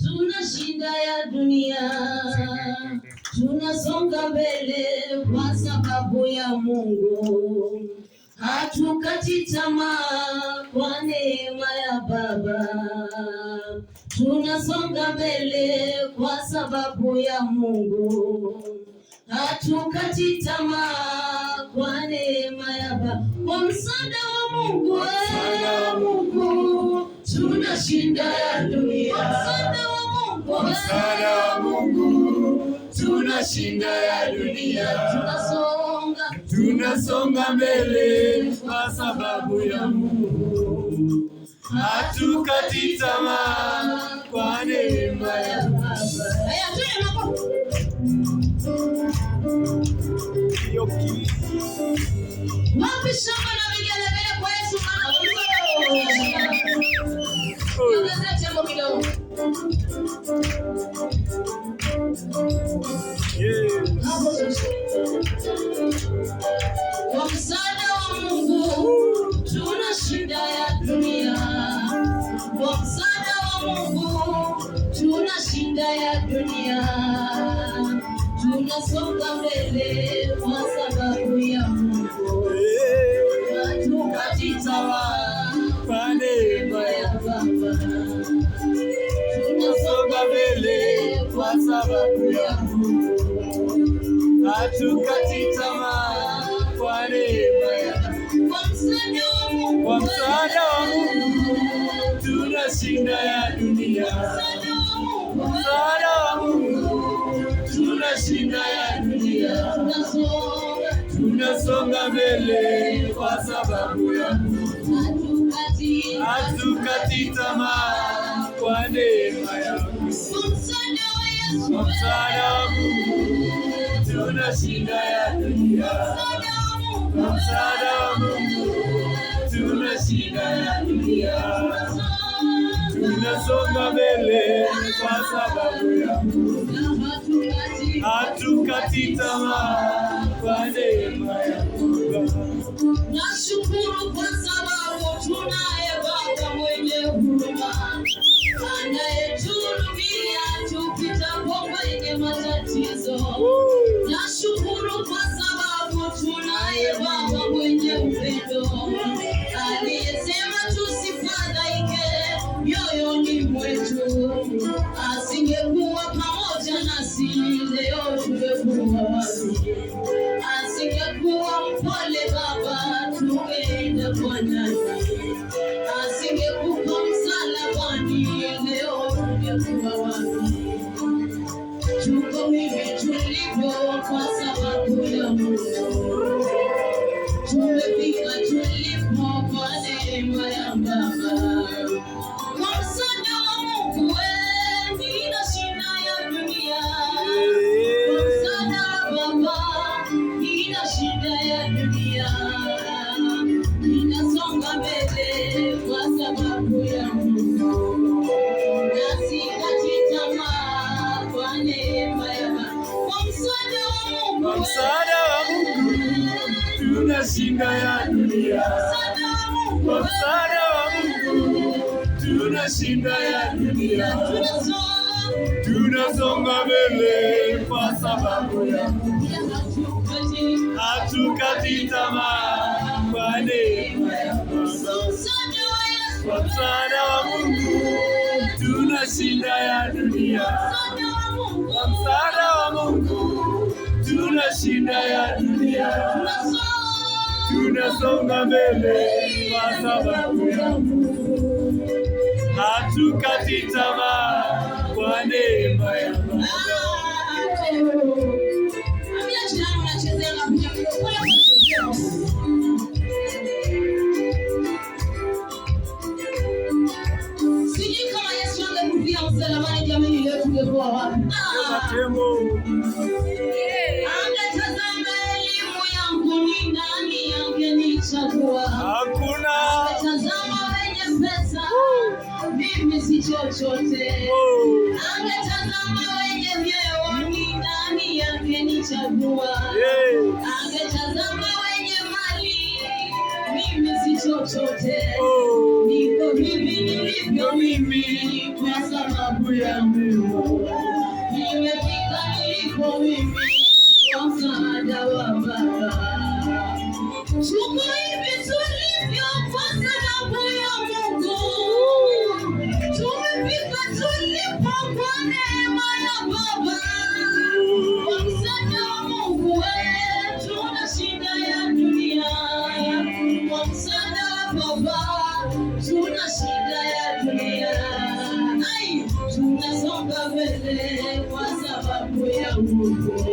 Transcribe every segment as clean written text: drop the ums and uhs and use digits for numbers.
Tunashinda ya dunia, tunasonga mbele kwa sababu ya Mungu. Hatukati tamaa kwa neema ya Baba. Tunasonga mbele kwa sababu ya Mungu. Hatukati tamaa kwa neema ya Baba. Kwa msaada wa Mungu, Msaada wa Mungu tunashinda ya dunia. Kwa msaada wa Mungu, Kwa msaada wa Mungu tunashinda ya dunia. Tunasonga, Tunasonga mbele kwa sababu ya Mungu. Hatukati tamaa kwa neema ya Baba. Haya, twende hapo. Wapi shangwe na vigelegele kwa Yesu? Ongezea tembo kidogo. Hapo sasa. Kwa msaada wa Mungu tunashinda ya dunia. Kwa msaada wa Mungu tunashinda ya dunia. Tunasonga mbele kwa sababu ya Mungu. Hatukati tamaa Kwa neema ya ya Baba. Tunasonga mbele kwa sababu ya Mungu. Hatukati tamaa kwa neema ya Kwa msaada wa Mungu, Kwa msaada wa Mungu tunashinda ya dunia. Msaada wa Mungu, Msaada wa Mungu tunashinda ya dunia. Tunasonga, Tunasonga mbele kwa sababu ya Mungu. hatukati Hatukati tamaa kwa neema ya Mungu. Kwa msaada wa Yesu, Kwa msaada wa Mungu tunashinda ya dunia. Msaada wa Mungu, Kwa msaada wa Mungu tunashinda ya dunia. Tunasonga mbele kwa sababu ya Mungu. Hatukati tamaa kwa neema ya Mungu. Nashukuru kwa sababu tunaye Baba mwenye huruma anayetuhurumia tupitapo kwenye matatizo. Nashukuru kwa sababu tunaye Baba mwenye upendo aliyesema tusifadhaike mioyoni mwetu. Asingekuwa pamoja nasi leo tungekuwa wapi? Asingekuwa mpole Baba tungeenda kwa nani? Asingekufa msalabani leo tungekuwa wapi? Tuko hivi tulivyo kwa sababu ya Mungu. Tumefika tulipo kwa neema ya Baba. Kwa msaada wa Mungu nina shida ya dunia. Kwa msaada wa Baba nina shida ya dunia. Ninasonga mbele kwa sababu ya Mungu. Na sikati tamaa kwa neema ya Baba. Kwa msaada wa Mungu, Kwa msaada wa Mungu tunashinda ya dunia. Msaada wa Mungu, Kwa msaada wa Mungu tunashinda ya dunia. Tunasonga, Tunasonga mbele kwa sababu ya Mungu. Hatukati tamaa kwa neema ya Baba. Msaada wa Yesu, Kwa msaada wa Mungu tunashinda ya dunia. Msaada wa Mungu, Kwa msaada wa Mungu tunashinda ya dunia. Tunasonga, Tunasonga mbele kwa sababu ya Mungu. Hatukati tamaa kwa neema ya Baba. Ambia jirani unachezea na kuja kidogo. Pole unachezea. Sijui kama Yesu angekufia msalabani, jamani, leo tungekuwa wapi? Tembo. Angetazama elimu yangu, ni nani angenichagua? Hakuna. Angetazama wenye pesa, mimi si chochote. Oh. Angetazama wenye vyeo, ni nani angenichagua? Yeah. Angetazama wenye mali, mimi si chochote. Oh. Niko hivi nilivyo mimi kwa sababu sababu ya Mungu. Nimefika nilipo mimi kwa msaada wa Baba. Tuko hivi tulivyo kwa sababu ya Mungu. Tumefika tulipo kwa neema ya Baba. Kwa msaada wa Mungu tunashinda ya dunia. Kwa msaada wa Baba tunashinda ya dunia. Ai, tunasonga mbele kwa sababu ya Mungu.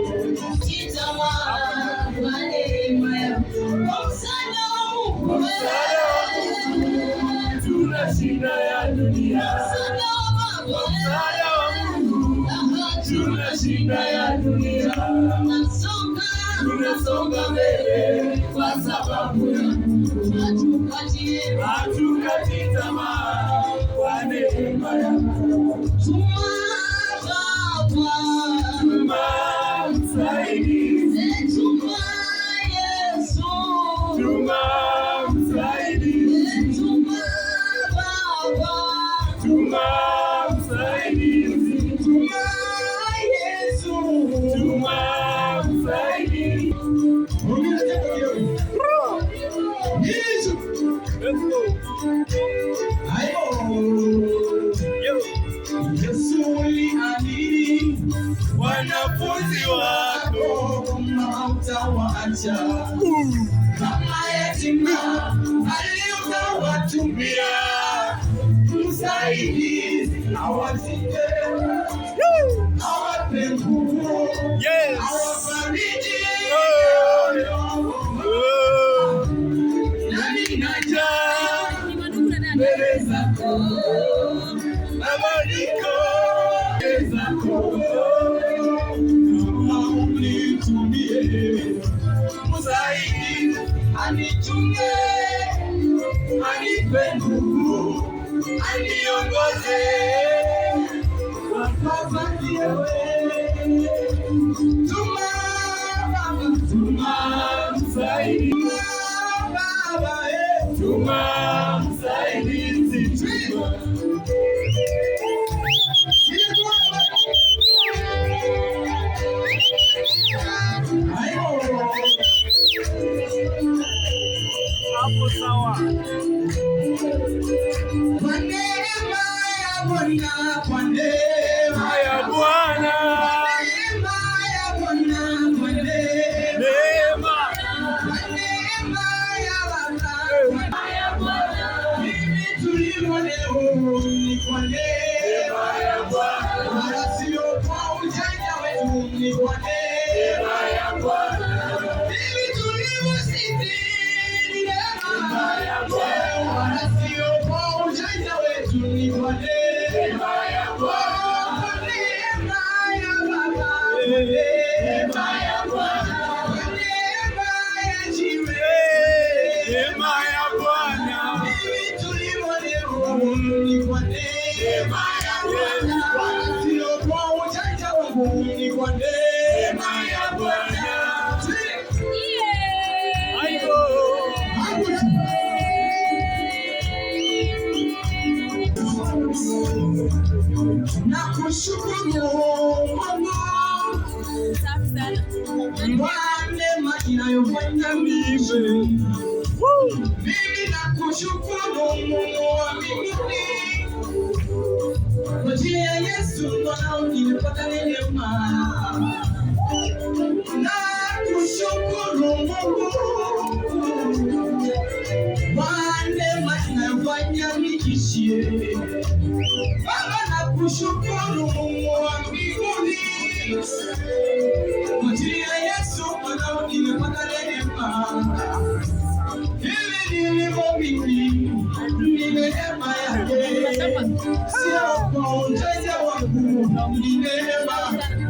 Kitamaa kwa neema ya kwa msaada wa Mungu Msaada wa Mungu tunashinda ya dunia. Msaada wa Baba Msaada wa Mungu Aha, tunashinda ya dunia. tunasonga Tunasonga mbele kwa sababu ya Mungu. hatukati Hatukati tamaa kwa neema ya Mungu. Tuma Baba Tuma msaidizi, Tuma Yesu tuma msaidizi, Tuma Baba tuma msaidizi, Tuma Yesu tuma msaidizi. Yesu. Let's go. Ayo. Yo. Yesu uliahidi Wanafunzi wako kama utawaacha kama yatima aliyowatumia msaidizi awazike awape nguvu Yes. awafariji Oh. Oh. nami naja mbele zako Abadiko. mbele zako kama unitumie msaidizi anichunge anipe nguvu aniongoze kwa wewe tuma Baba Tuma msaidizi. tuma Baba eh. Tuma msaidizi. Tuma. Ayo. Hapo sawa. Kwa neema ya Bwana, kwa neema Haya Bwana. neema ya Bwana, kwa neema Neema. kwa neema ya Baba, hivi tulivyo leo ni kwa neema Neema ya Bwana. wala sio kwa ujanja wetu, ni kwa neema Neema ya Bwana. hivi tulivyo sisi ni neema ya Bwana. wala sio kwa ujanja wetu, ni kwa neema Neema ya Bwana. Kwa neema ya Baba, Neema ya Bwana. kwa neema ya jiwe Neema ya Bwana. hivi tulivyo leo ni kwa neema ya Bwana, wala sio kwa ujanja wangu, ni kwa neema ya Bwana. Aibo. Na kushukuru Mungu kwa neema inayofanya mimi mimi nakushukuru Mungu wa mbinguni kwa ajili ya Yesu mwanao nimepata neema. Nakushukuru Mungu kwa neema inayofanya niishie. Baba nakushukuru Mungu wa mbinguni kwa ajili ya Yesu mwanao nimepata neema. Hivi nilivyo mimi ni neema yake, sio kwa ujanja wangu, ni neema.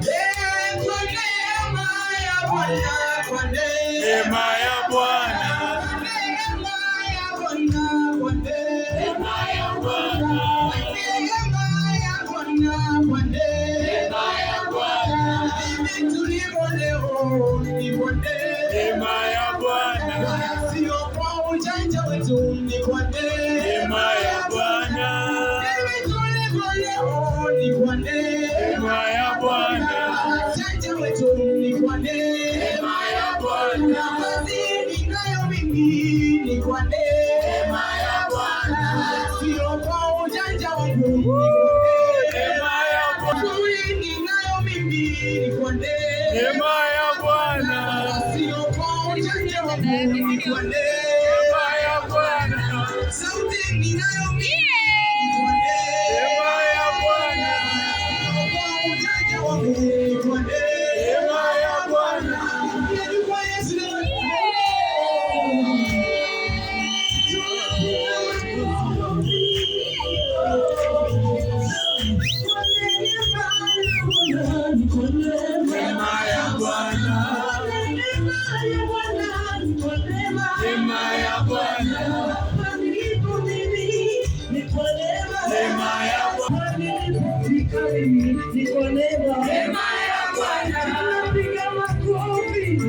Eh, kwa neema ya Bwana, kwa neema Neema ya Bwana. neema ya Bwana, kwa neema ya Bwana. kwa neema ya Bwana, kwa neema ya Bwana. hivi tulivyo leo ni kwa neema Neema ya Bwana. wala sio kwa ujanja wetu, ni kwa neema Neema ya Bwana. Hivi tulivyo leo ni kwa neema ya Bwana. Ujanja wetu ni kwa neema ya Bwana. Kazi ninayo mimi ni kwa neema ya Bwana. Sio kwa ujanja wangu, ni kwa Neema ya Bwana. Nzuri ninayo mimi ni kwa neema Neema ya Bwana. Sio kwa ujanja wangu, ni kwa neema Neema ya Bwana. Sauti ninayo mimi ni kwa Neema ya Bwana. Sio kwa ujanja wangu, ni kwa Neema ya Bwana. Ni kwa Yesu. Neema ya Bwana. Neema ya Bwana. Neema ya Bwana. Neema ya Bwana. Tunapiga makofi.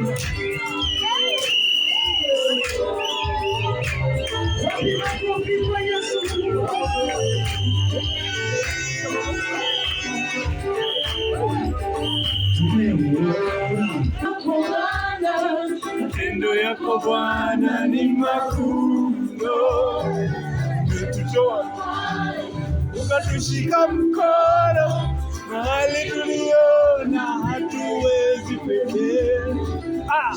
Wapi makofi kwa Yesu? Matendo yako Bwana ni makuu mno. Umetutoa ukatushika mkono mahali tuliona hatuwezi pekee. Ah!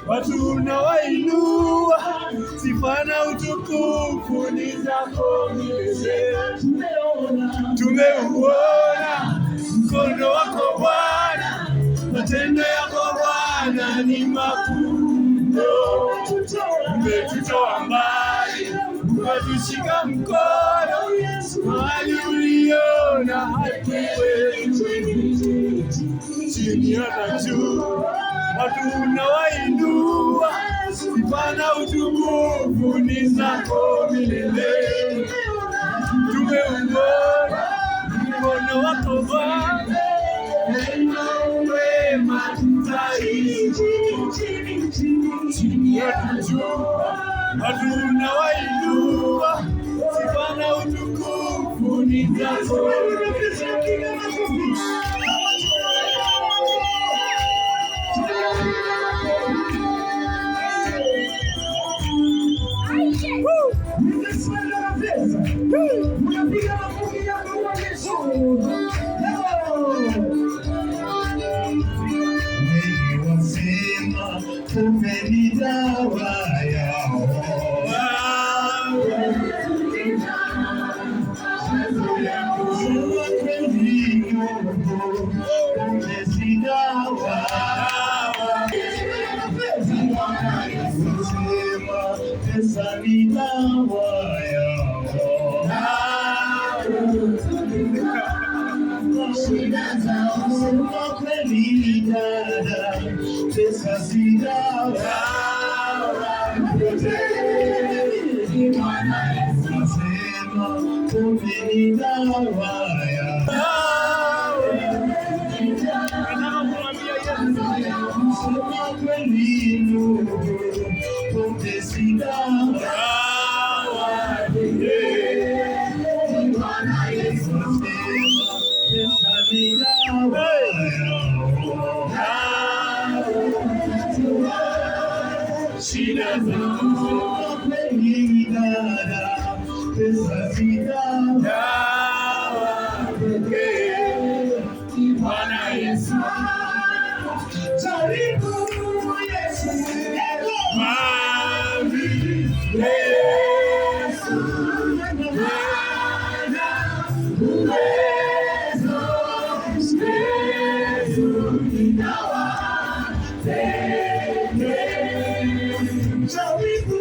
Watu unawainua, sifa na utukufu ni zako milele. Tumeuona mkono wako Bwana, matendo yako Bwana ni makuu mno. Umetutoa mbali, ukatushika mkono mahali uliona hatuwezi. Chini hata juu, watu unawainua, sifa na utukufu ni zako milele. Tumeuona mkono wako Bwana, wema tutaishi. Chini hata juu, watu unawainua, sifa na utukufu ni zako. Unapiga makofi yako kwa Yesu. Wengi wasema kumbe ni dawa yao. Sema kweli ndugu, kumbe si dawa. Wasema pesa ni dawa yao. Sema kweli dada, pesa si dawa. Nasema kumbe ni dawa yao. Nataka kumwambia Yesu. Sema kweli ndugu, pombe si dawa. Nasema pesa ni dawa yao. Shida zangu Sema kweli dada, pesa si dawa. dawa pekee. Bwana Yesu. Jaribu Yesu. Mwambie Yesu hana uwezo. Yesu ni dawa pekee. Jaribu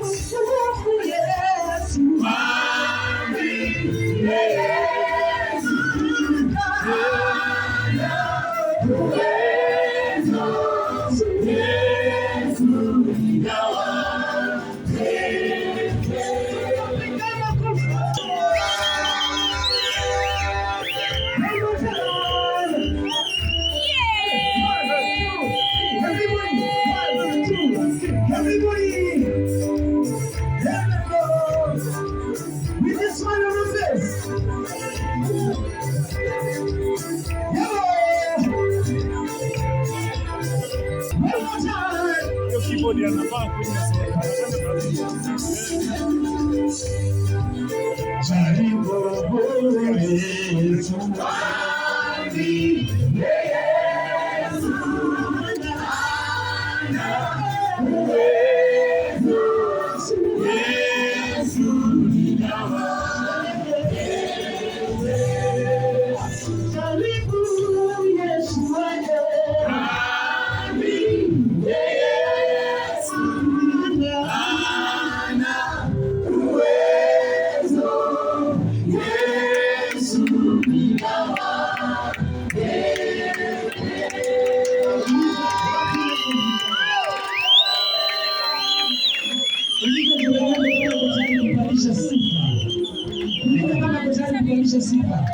Yesu. Mwambie Ndiye anafaa kunywa soda. Jaribu Yesu, Yesu ni dawa. Jaribu Yesu aje. Yesu ana uwezo. Yesu ni dawa. Kupandisha sifa. Kama tayari kupandisha sifa.